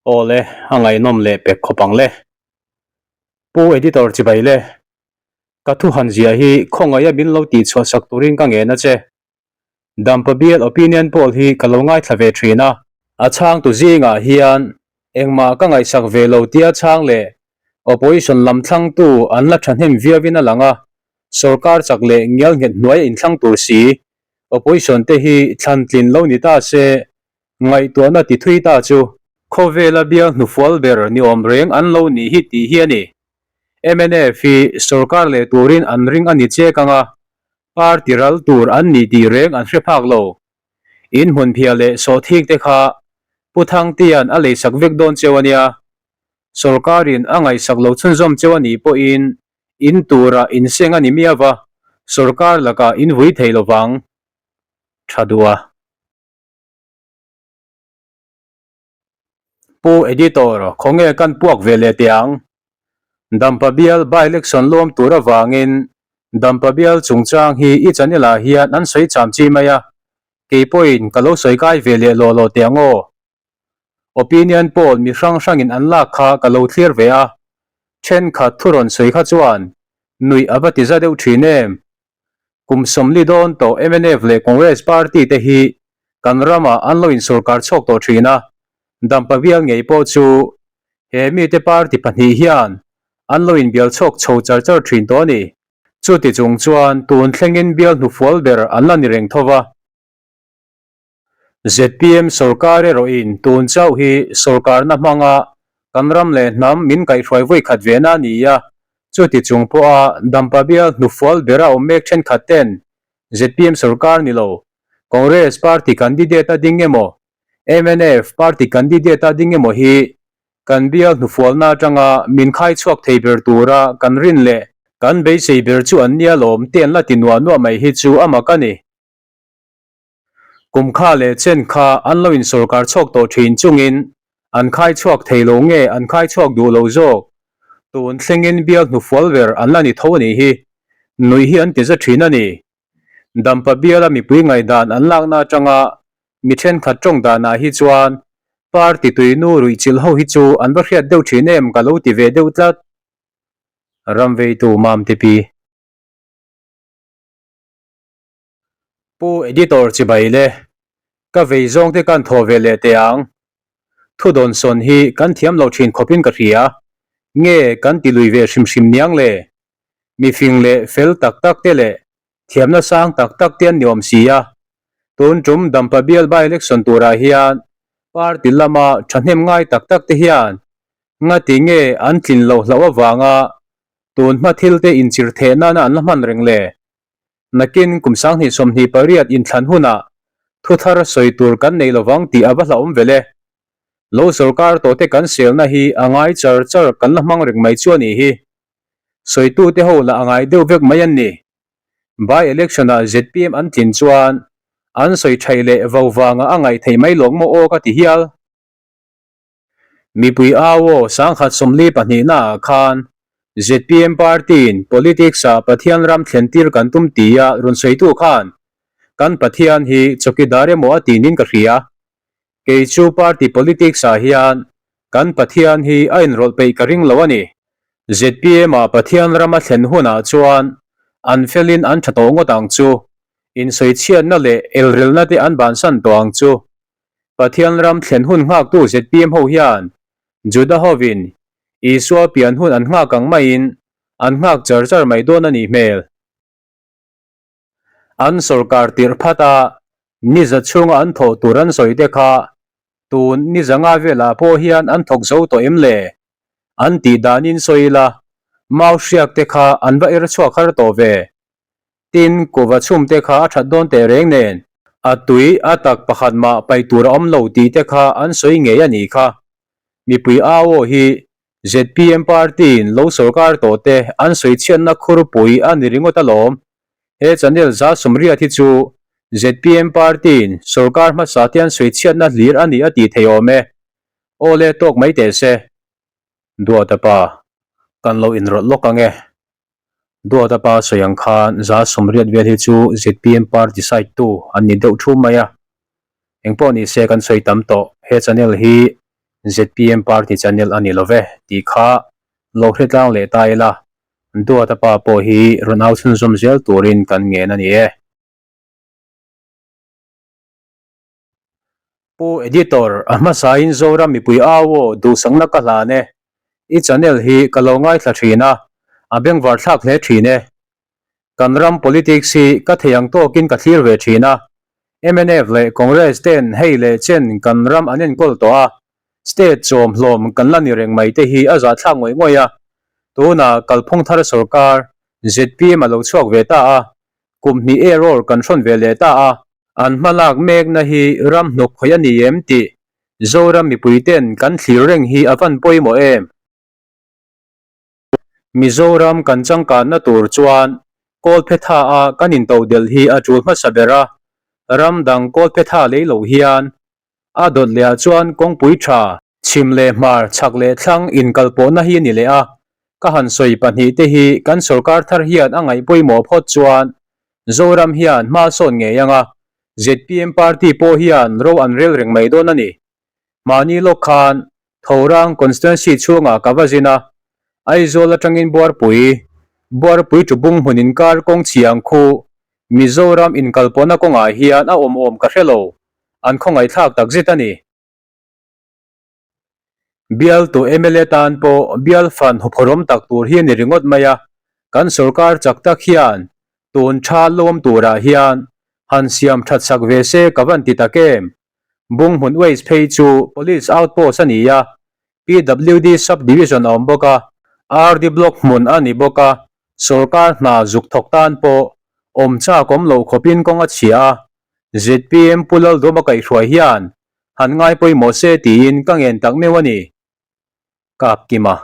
Awle, a ngaihnawm leh pek khawp ang le. Pu Editor chibai le. Ka thu han ziah hi khawngaih a min lo tih chhuah sak turin ka ngen a che. Dampa bial opinion poll hi ka lo ngaithla ve thin a. A chhangtu zingah hian engmah ka ngaihsak ve lo tia chhang leh opposition lam thlangtu an la thahnem viauin a lang a, sorkar chak leh ngial nghet hnuai a inthlang tur si opposition te hi thlan tlin lo ni ta se ngaihtuahna ti thui ta chu khawvela bial hnufual ber ni awm reng an lo nih hi tih hi a ni. Mnf hi sorkar leh turin an ring a ni chek ang a, Party ral tur an ni tih reng an hre phak lo. In hmunphiah leh sawhthik te kha Pu Thangtia'n a leisak vek dawn cheu a nia. Sorkarin a ngaihsak lo chhunzawm cheu a nih pawhin in turah inseng a ni miau va, sorkar lakah in vui thei lo vang. Tha duh a. Pu Editor, khawnge kan puak ve leh teh ang? Dampa bial by-election lawm tur avangin Dampa bial chungchang hi i channel ah hian an sawi cham chi mai a, kei pawhin ka lo sawi kai ve leh lawh lawh teh ang aw. Opinion poll mi hrang hrangin an lak kha ka lo thlir ve a, thenkhat thu rawn sawi kha chuan nuih a va ti za deuh thin em? Kum sawmli dawn tawh mnf leh Congress party te hi kan ramah an lo insorkar chhuak tawh thin a, Dampa bial ngei pawh chu he mite party pahnih hian an lo inbial chhuak chho char char thin tawh a ni. Chuti chung chuan tun thlengin bial hnufual ber an la ni reng tho va. Zpm sorkar erawhin tun chauh hi sorkarna hmanga kan ram leh hnam min kaihhruai vawi khat ve na a ni a, chuti chung pawha Dampa bial hnufual bera awm mek thenkhat ten zpm sorkar ni lo, Congress party candidate a ding emaw, mnf party candidate a ding emaw hi kan bial hnufualna atanga min khai chhuak thei ber tura kan rin leh kan beisei ber chu an nia lawm te an la ti nuah nuah mai hi chu a mak a ni. Kum kha leh chen kha an lo insawrkar chhuak tawh thin chungin an khai chhuak thei lo nge an khai chhuak duh lo zawk? Tun thlengin bial hnufual ber an la ni tho a nih hi. Nuih hi an ti za thin a ni. Dampa biala mipui ngaihdan an lakna atanga mi thenkhat tawng danah hi chuan party tuinu ruihchilh ho hi chu an va hriat deuh thin em ka lo ti ve deuh tlat. Ramveitu Mamtepi. Pu Editor chibai le, ka vei zawng te kan thaw ve leh teh ang. Thu dawn sawn hi kan thiam lo thin khawpin ka hria. Nge kan ti lui ve hrim hrim niang le? Mi fing leh fel tak tak te leh thiamna sang tak tak te an ni awm si a. Tun tum Dampa bial by-election turah hian party lama thahnem ngai tak tak te hian ngati nge an tlin loh hlauh avanga tun hma thil te inchir theh nana an la hman reng le? Nakin kum 2028 inthlan hunah thu thar sawi tur kan nei lovang tih a va hlauhawm vel e. Lo sorkar tawhte kan selna hi a ngai char char kan la hmang reng mai chu a nih hi. Sawitute ho lah a ngai deuh vek mai an ni. By election ah zpm an tlin chuan an sawi thaih leh vo vangah a ngaih theih mai lawng maw aw ka ti hial. Mipui au aw 1042 ah khan zpm party-in politics-ah Pathian ram thlentir kan tum tia rawn sawitu khan kan Pathian hi chawkidar emaw a tinin ka hria. Kei chu party politics-ah hian kan Pathian hi a inrawlh peih ka ring lo a ni. Zpm-ah Pathian ram a thlen hunah chuan an felin an tha tawh ngawt ang chu, insawichhiatna leh elrelna te an bansan tawh ang chu. Pathian ram thlen hun nghaktu zpm ho hian Juda hovin Isua pian hun an nghak ang maiin an nghak char char mai dawn a nih hmel. An sorkar tirh phat a, niza chhunga an thawh tur an sawi te kha tun niza nga velah pawh hian an thawk zo tawh em le? An tih danin sawi ila, mau hriak te kha an va er chhuak har tawh ve. Tin, kuhva chhum te kha a that dawn teh reng nen, a tui a tak pakhat mah paih tur a awm lo tih te kha an sawi ngei a nih kha. Mipui au aw hi zpm party-in lo sorkar tawh te an sawi chhiatna khurpui a ni ringawt alawm. He channel za sawmriat hi chu zpm party-in sorkar hmasa te an sawi chhiatna hlir a ni a tih thei awm e. Aw le tawk mai teh se. Duata pa, kan lo inrawlh lawk ang e. Duata pa sawi ang khan 180 vel hi chu zpm party side tu an ni deuh thu mai a. Engpawh ni se kan sawi tam tawh. He channel hi ZPM party channel a ni lo ve tih kha lo hre tlang leh ta ila, Duata pa pawh hi rawn au chhunzawm zel turin kan ngen a ni e. Pu Editor, a hmasain Zoram mipui au aw duhsakna ka hlan e. I channel hi ka lo ngaithla thin a, a bengvar thlak hle thin e. Kan ram politics hi ka thei ang tawkin ka thlir ve thin a, mnf leh Congress ten hei leh chen kan ram an enkawl tawh a, state chawm hlawm kan la ni reng mai te hi a zahthlak ngawih ngawih a. Tunah kalphung thar sorkar zpm a lo chhuak ve ta a, kum hnih error kan hrawn ve leh ta a, an hmalak mekna hi ram hnuk khawih a ni em tih Zoram mipuiten kan thlir reng hi a van pawimawh em? Mizoram kan changkanna tur chuan Kawlphetha a kan intodelh hi a tul hmasa ber a, ram dang Kawlphetha lei loh hian a dawt leh ah chuan kawngpui tha, chhim leh hmar, chhak leh thlang inkalpawhna hi a ni leh a, ka han sawi pahnihte hi kan sorkar thar hian a ngaih pawimawh phawt chuan Zoram hian hma sawn ngei ang a, zpm party pawh hian ro an rel reng mai dawn a ni. Mahni lawk khan Thorang constituency chhungah ka va zin a, Aizawl atangin Buarpui, Buarpui Tubung hmun inkar kawng chhiang khu Mizoram inkalpawhna kawngah hian a awm awm ka hre lo, an khawngaihthlak takzet a ni. Bialtu mla tan pawh bial fan huphawrawm tak tur hi a ni ringawt mai a, kan sorkar chak tak hian tun tha lawm turah hian han siam that sak ve se ka van ti tak em? Bunghmun Waste phei chu Police Outpost a ni a, PWD Sub Division a awm bawk a, RD Block hmun a ni bawk a, sorkar hna zuk thawk tan pawh awm chak awm loh khawpin kawng a chhia a, zpm Pu Laldawma kaihhruai hian han ngai pawimawh se tiin ka ngen tak meuh a ni. Kapkima.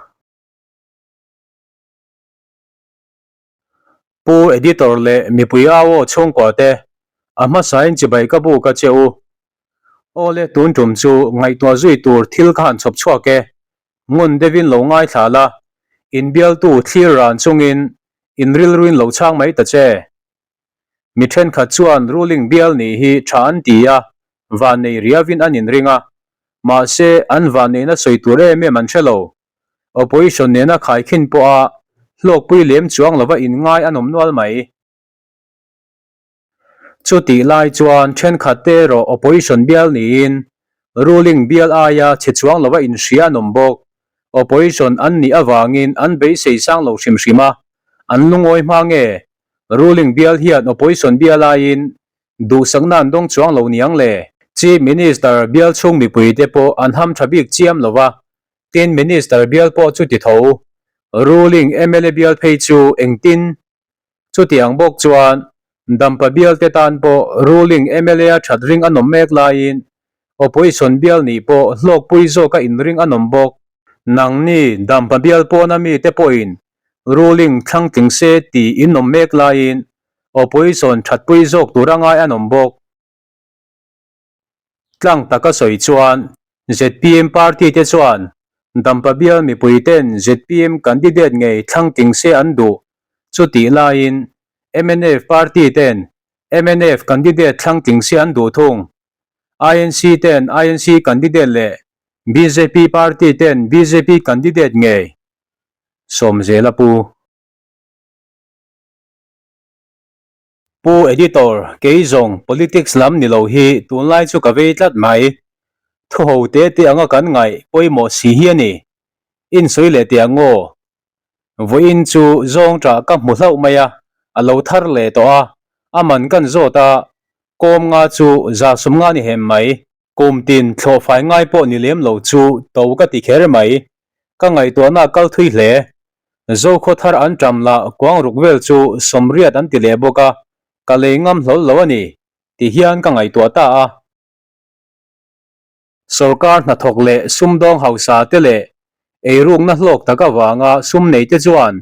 Pu Editor leh mipui au aw chhungkua te, a hmasain chibai ka buk a che u. Awle tun tum chu ngaihtuah zui tur thil ka han chhawp chhuak e, ngun deuhin lo ngaithla la, inbialtu thlir ran chungin inrilruin lo chhang mai ta che. Mi thenkhat chuan ruling bial nih hi tha an ti a, vannei riauin an inring a, mahse an vanneihna sawi tur em em an hre lo. Opposition nena khaikhin pawha hlawkpui lem chuang lova inngai an awm nual mai. Chutih lai chuan thenkhat te erawh opposition bial niin ruling bial aia chhe chuang lova inhria an awm bawk. Opposition an nih avangin an beisei sang lo hrim hrim a, an lungawi hma nge Ruling bial hian opposition bial aiin duhsakna an dawng chuang lo niang le. Chief Minister bial chhung mipuite pawh an ham tha bik chiam lo va, tin Minister bial pawh chuti tho. Ruling mla bial phei chu engtin? Chutiang bawk chuan Dampa bial te tan pawh ruling mla a that ring an awm mek laiin opposition bial nih pawh hlawkpui zawka inring an awm bawk. Nangni Dampa bial pawna mite pawhin Ruling thlang tling se tih in awm mek laiin opposition thatpui zawk tur a ngai an awm bawk. Tlang taka sawi chuan zpm party te chuan Dampa bial mipui ten zpm candidate ngei thlang tling se an duh chutih laiin mnf party ten mnf candidate thlang tling se an duh thung. INC ten INC candidate leh bjp party ten bjp candidate ngei Sawmzela Pu. Pu Editor, kei zawng politics lam ni lo hi tunlai chu ka vei tlat mai. Thu ho te te anga kan ngaih pawimawh si hi a ni. Insawi leh teh ang aw. Vawiin chu zawng ṭah ka hmu hlauh mai a, a lo thar leh tawh a, a man kan zawt a, kawm nga chu za sum nga ni hem mai. Kum tin thlawh fai ngai pawh ni lem lo chu to ka ti kher mai. Ka ngaihtuahna a kal thui hle. Zokhaw thar an ṭam lah kuang ruk vel chu sawmriat an ti leh bawk a, ka lei ngam hlawl lo a ni, ti hian ka ngaihtuah ta a. Sorkar hnathawk leh sumdawng hausa te leh eirukna hlawk tak avanga sum nei te chuan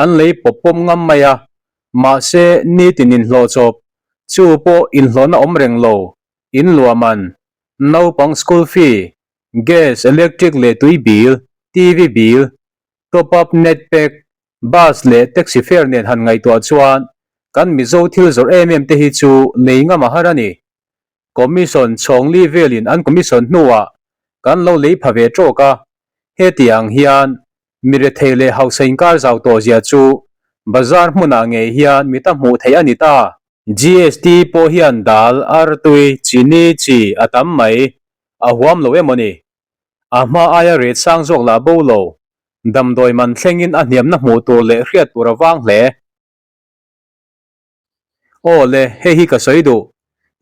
an lei pawp pawp ngam mai a, mahse nitin inhlawh chawp, chu pawh inhlawhna awm reng lo, In luahman, naupang school fee, gas, electric leh tui bill, TV bill, top up net pack, bus leh taxi fare nen han ngaihtuah chuan kan Mizo thil zawrh em em te hi chu nei ngam a har a ni. Commission chhawng li velin an commission hnuah. kan lo lei pha ve tawk a, hetiang hian mi rethei leh hausa inkar zau tawh zia chu bazar hmunah ngei hian mita hmuh theih a ni ta. GST pawh hian dal, artui, chini, chi a tam mai, a huam lo emaw ni? A hma aia ret sang zawk lah bo lo, damdawi man thlengin a hniamna hmuh tur leh hriat tur a vang hle. Aw le, hei hi ka sawi duh.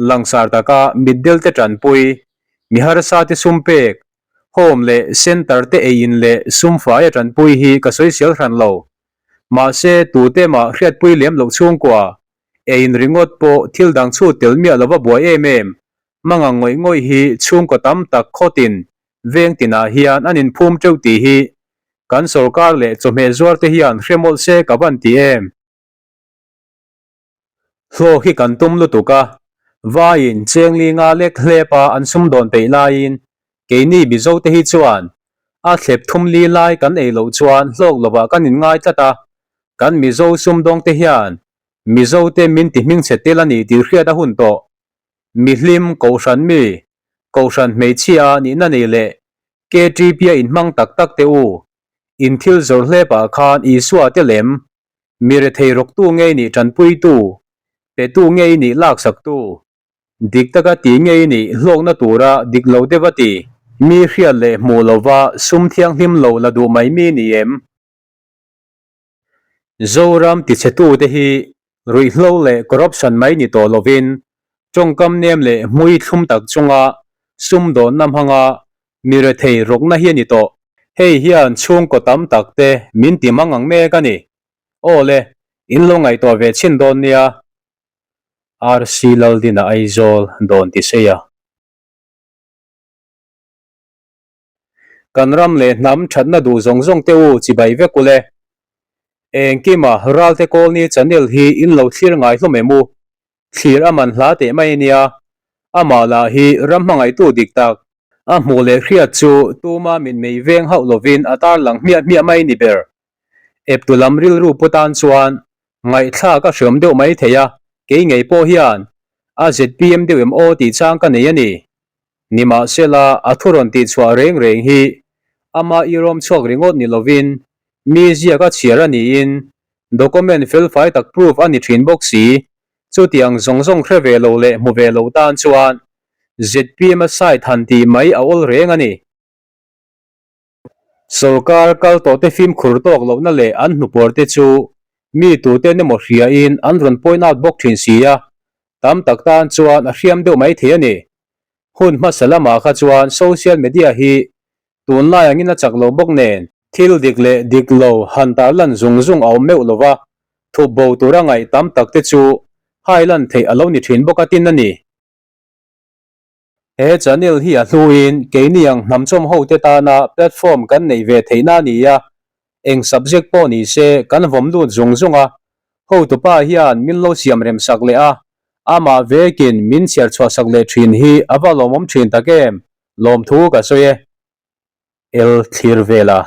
Langsar taka mitdel te tanpui, mi harsa te sum pek, home leh centre te eiin leh sum fai a tanpui hi ka sawi sial hran lo. Mahse, tute mah hriatpui lem loh chhungkua, eiin ringawt pawh thil dang chhut tel miah lova buai em em, mangang ngawih ngawih hi chhungkaw tam tak khawtin veng tinah hian an inphum teuh tih hi kan sorkar leh chawhmeh zuar te hian hre mawlh se ka van ti em. Hlawk hi kan tum lutuk a, vaiin chengli nga lek hlep a an sumdawn peih laiin keini Mizo te hi chuan a thlep thum li lai kan ei loh chuan hlawk lovah kan inngai tlat a, kan Mizo sumdawng te hian Mizo te min ti hmingchhe tel a ni tih hriat a hun tawh. Mihlim, Kohhran mi, Kohhran hmeichhia nihna nei leh KTP a inhmang tak tak te u, in thil zawrh hlepah khan Isua te lem Mi rethei rawktu ngei nih tanpuitu, petu ngei nih laksaktu, dik taka ti ngei nih hlawkna tura dik lo deuh a ti. Mi hriat leh hmuh lova sum thianghlim lo la duh mai mi ni em? Zoram tichhetute hi ruihhlo leh corruption mai ni tawh lovin tawngkam nem leh hmui thlum tak chunga sumdawnna hmanga Mi rethei rawkna hi a ni tawh. Hei hian chhungkaw tam tak te min ti mang ang mek a ni. Aw le, in lo ngaihtuah ve chhin dawn nia. RC Laldina Aizawl dawn ti sei a. Kan ram leh hnam thatna duh zawng zawng te u chibai vek ule. Engkima Ralte Kawlni channel hi in lo thlir ngai hlawm em u? Thlir a man hla teh mai ania, amah lah hi ram hmangaihtu dik tak, a hmuh leh hriat chu tuma mitmei veng hauh lovin a tarlang hmiah hmiah mai ni ber. Eptu lam rilru pu tan chuan ngaihthlak a hreawm deuh mai thei a, kei ngei pawh hian a zpm deuh em aw tih chang ka nei a ni. Nimahsela a thu rawn tihchhuah reng reng hi ama irawm chhuak ringawt ni lovin mi ziak a chhiar a niin Document felfai tak proof a ni thin bawk si. Chutiang zawng zawng hre ve lo leh hmu ve lo tan chuan zpm a side han tih mai a awl reng a ni. Sorkar kal tawhte fimkhur tawk lohna leh an hnupuarte chu mi tuten emaw hriain an rawn point out bawk thin si a, tam tak tan chuan a hriam deuh mai thei a ni. Hun hmasa lamah kha chuan social media hi Tunlai angin a chak lo bawk nen. Thil dik leh dik lo han tarlan zung zung a awm meuh lo va, thup bo tura ngaih tam tak te chu hailan theih a lo ni thin bawk a tin a ni. He channel hi a hluin keini ang hnamchawm ho te tana platform kan neih ve theihna a ni a, eng subject pawh ni se kan vawm lut zung zung a, hotupa hian min lo siam rem sak leh a, amah vekin min chhiar chhuah sak leh thin hi a va lawmawm thin tak em! Lawmthu ka sawi e, El thlir vela.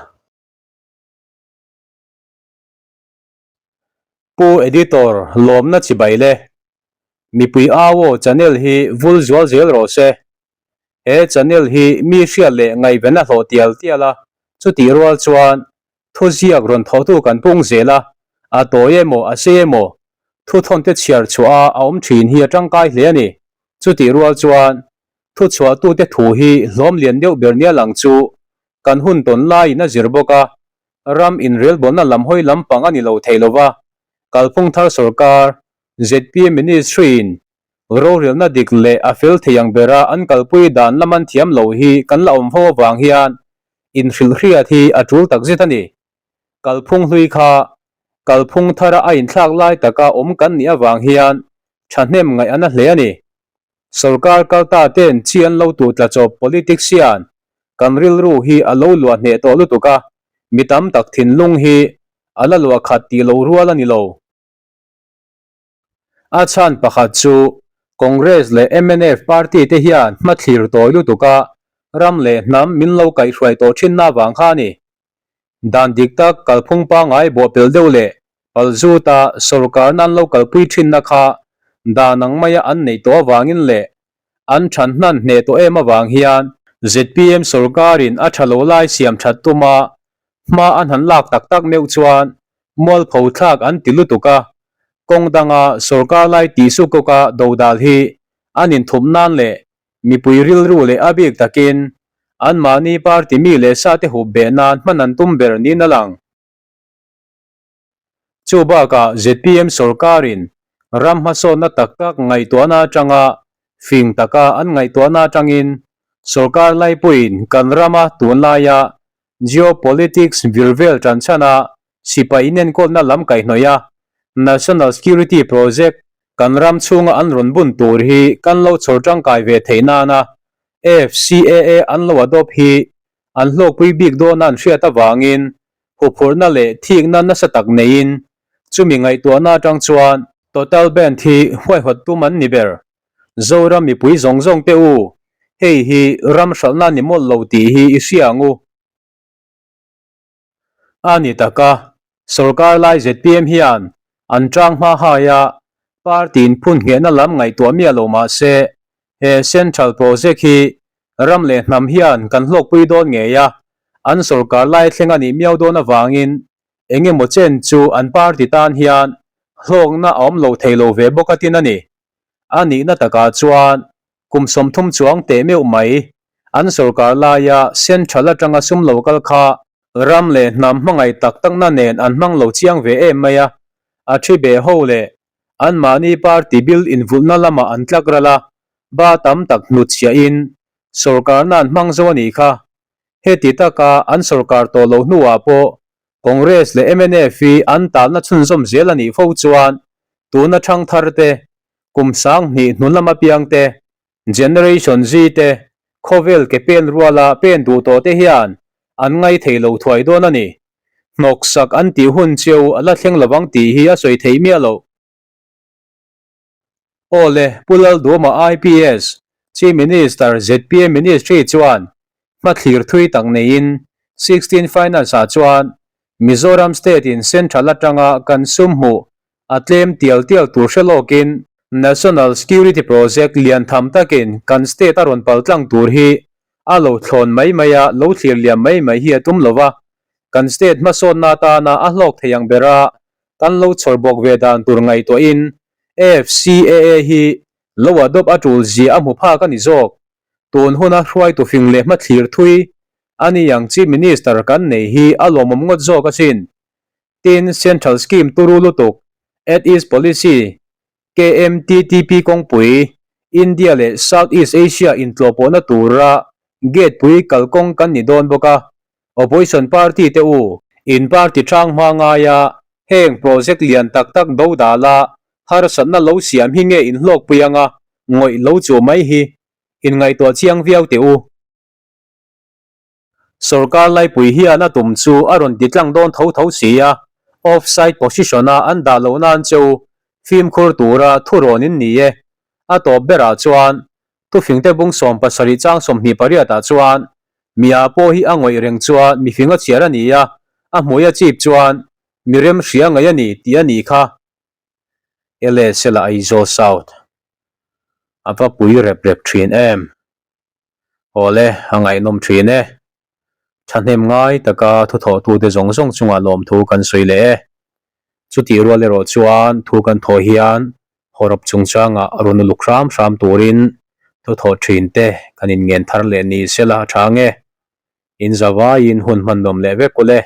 Pu Editor lawmna chibai le. Mipui au aw channel hi vul zual zel rawh se. He channel hi mi hriat leh ngaihven a hlawh tial tial a, chutih rual chuan thuziak rawn thawhtu kan pung zel a, a tawi emaw a sei emaw thuthawn te chhiar chhuah a a awm thin hi a tangkai hle a ni. Chutih rual chuan Thuchhuahtute thu hi hlawm lian deuh ber nia lang chu kan hun tawn laiin a zir bawk a, ram inrelbawlna lam hawi lampang a ni lo thei lo va, kalphung thar sorkar, zpm ministry-in rorelna dik leh a fel thei ang bera an kalpui dan lam an thiam lo hi kan la awm fo avang hian inhrilhhriat hi a tul takzet a ni. Kalphung hlui kha kalphung thara a inthlak lai taka awm kan nih avang hian thahnem ngaih a na hle a ni. Sorkar kalta ten chi an lo tu tla chawp politics hian kan rilru hi a lo luah hneh tawh lutuk a, mi tam tak thinlung hi a la luah khat tih lo rual a ni lo. A chhan pakhat chu Congress leh mnf party te hian hmathlir tawi lutuk a ram leh hnam min lo kaihhruai tawh thinna vang kha a ni. Dan dik tak kalphung pangngai bawhpelh deuh leh palzuta sorkarna an lo kalpui thinna kha dan ang maia an neih tawh avangin leh an than hnan hneh tawh em avang hian. Zpm sorkarin a tha lo lai siam that tuma hma an han lak tak tak meuh chuan mualpho thlak an ti lutuk a, kawng danga sorkar lai tihsukawka dodal hi an inthup nan leh mipui rilru leh a bik takin anmahni party mi leh sate hup beh nan hman an tum ber niin a lang. Chu bakah zpm sorkarin ram hmasawnna tak tak ngaihtuahna atanga fing taka an ngaihtuahna atangin sorkar laipuiin kan rama tunlaia geopolitics vir vel tanchhana sipai inenkawlna lam kaihhnawih a National Security Project kan ram chhunga an rawn bun tur hi kan lo chhawr tangkai ve theih nana FCAA an lo adopt hi an hlawkpui bik dawna an hriat avangin huphurhna leh thikna nasa tak neiin chumi ngaihtuahna atang chuan Total Band hi huaihawt tum an ni ber. Zoram mipui zawng zawng te u, hei hi ram hralhna ni mawlh lo tih hi i hria ang u. A ni taka, sorkar lai zpm hian an tang hma hai a, party in phun nghehna lam ngaihtuah miah lo mah se, he Central Project hi ram leh hnam hian kan hlawkpui dawn ngei a, an sorkar lai thleng a nih miau dawn avangin eng emaw chen chu an party tan hian hlawkna a awm lo thei lo ve bawk a tin a ni. A nihna takah chuan kum 30 chuang teh meuh mai an sorkar laia central atanga sum lo kal kha ram leh hnam hmangaih tak takna nen an hmang lo chiang ve em mai a, a thi beh ho leh anmahni party bil invulhna lamah an tlak ral a, ba tam tak hnutchhiahin sorkarna an hmang zo a nih kha. Heti taka an sorkar tawh loh hnuah pawh Congress leh mnf hi an talna chhunzawm zel a nih fo chuan tuna thangthar te, kum 2000 hnu lama piang te, Generation Z te, khawvel ke pen ruala pen duh tawh te hian an ngai thei lo thuai dawn a ni. Hnawksak an tih hun cheu a la thleng lovang tih hi a sawi thei miah loh. Aw le, Pu Lalduama IPS, Chief Minister zpm Ministry chuan hmathlir thui tak neiin 16 Finance ah chuan Mizoram State in Central atanga kan sum hmuh a tlem tial tial tur hre lawkin National Security Project lian tham takin kan state a rawn pal tlang tur hi a lo thlawn mai mai a, lo thlir liam mai mai hi a tum lo va, kan state hmasawnna atana a hlawk thei ang bera kan lo chhawr bawk ve dan tur ngaihtuahin AFCAA hi lo adopt a tul zia a hmu phak a ni zawk. Tun huna hruaitu fing leh hmathlir thui a ni ang Chief Minister kan nei hi a lawmawm ngawt zawk asin. Tin, Central Scheme turu lutuk, Act East Policy, KMTTP kawngpui, India leh South East Asia intlawhpawhna tura gate pui kalkawng kan ni dawn bawk a, Opposition party te u, in party hrang hma ngaia heng project lian tak tak do dala harsatna lo siam hi nge in hlawkpui anga ngawih lo chu mai hi inngaihtuah chiang viau teh u. Sorkar laipui hian a tum chu a rawn ti tlang dawn tho tho si a, offside position-a an dah loh nan cheu fimkhur tura thurawn in ni e. A tawp berah chuan thufingte bung 70 chang 28 ah chuan mia pawh hi a ngawih reng chuan mifing a chhiar a ni a, a hmui a chip chuan mi rem hria ngaih a ni tih a nih kha. LSL a Aizawl South a va pui rep rep thin em. Awle, a ngaihnawm thin e. Thahnem ngai taka thuthawhtute zawng zawng chungah lawmthu kan sawi leh e. Chutih rual erawh chuan thu kan thawh hian hawrawp chungchangah rawn uluk hram hram turin thuthawh thin te kan inngen thar leh ni sela a tha nge. In zavaiin hun hman nuam leh vek ule.